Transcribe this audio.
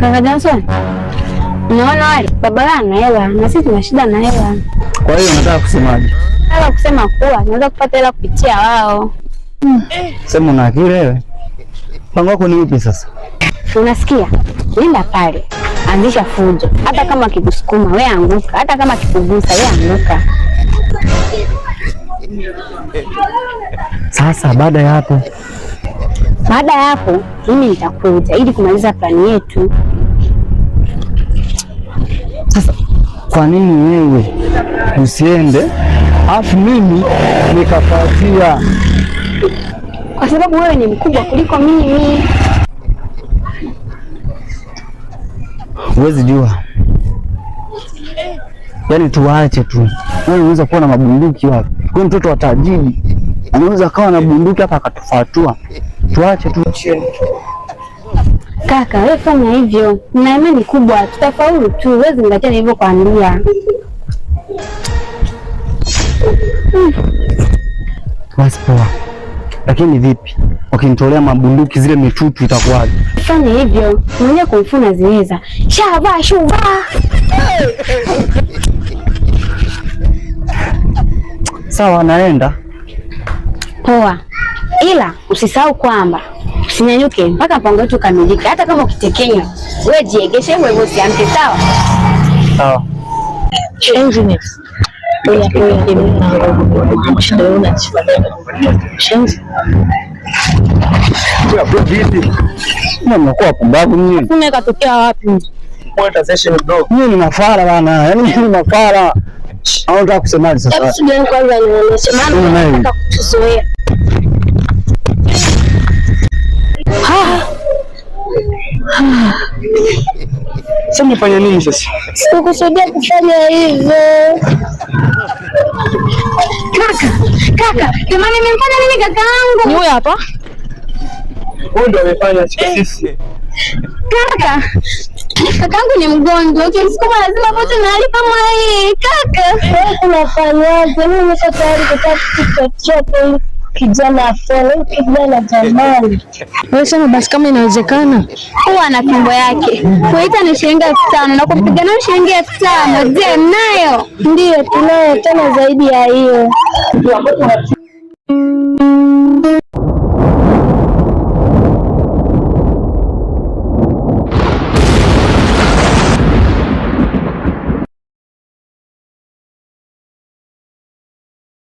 Kaka Johnson, unaona wale baba yao ana hela na sisi tuna shida na hela. Kwa hiyo unataka kusemaje? Nataka kusema kuwa tunaweza kupata hela kupitia wao. Sema una akili wewe. Mpango wako ni upi sasa? Unasikia? Nenda pale, anzisha fujo. Hata kama akikusukuma we anguka, hata kama akikugusa we anguka. Sasa baada ya hapo, Baada ya hapo mimi nitakuja ili kumaliza plani yetu. Sasa kwa nini wewe usiende afu mimi nikafuatia? Kwa sababu wewe ni mkubwa kuliko mimi. Huwezi jua, yaani tuwaache tu. Wewe unaweza kuwa na mabunduki wapi? Wewe mtoto wa tajiri anaweza akawa na bunduki hapa akatufatua. Tuache tu. Kaka, wewe fanya hivyo, nina imani kubwa tutafaulu tu. Wewe zingatia nilivyokuambia. Basi poa, lakini vipi wakinitolea mabunduki zile mitutu itakuwaje? Fanya hivyo, mwenyewe kumfu naziweza. Shava shuva. Sawa, naenda. Poa, ila usisahau kwamba usinyanyuke mpaka mpango wetu ukamilike. Hata kama ukitekenya, wewe jiegeshe hivyo hivyo, usiamke. Sawa? Sawa. Mnakuwa wapumbavu nyinyi. Katokea wapi? Nyinyi ni mafara bana, yaani nyinyi ni mafara. Au unataka kusemaje sasa? Hebu subiri kwanza nionyeshe, maana nataka kutuzoea. Sasa mnafanya nini sasa? Sikukusudia kufanya hivyo. Kaka, kaka, jamani nimemfanya nini kakaangu? Ni huyu hapa. Huyu ndio amefanya sisi. Kaka, kakaangu ni mgonjwa, ukimsukuma lazima apate mahali kama hii. Kaka, Wewe unafanyaje? Mimi niko tayari kutoa kitu chochote ili kijana afone. Huyu kijana jamani. Wewe sema basi kama inawezekana. Huwa ana fimbo yake. Kuita ni shilingi 5,000 na kumpiga nayo shilingi 5,000. Je, mnayo? Ndiyo, tunayo tena zaidi ya hiyo.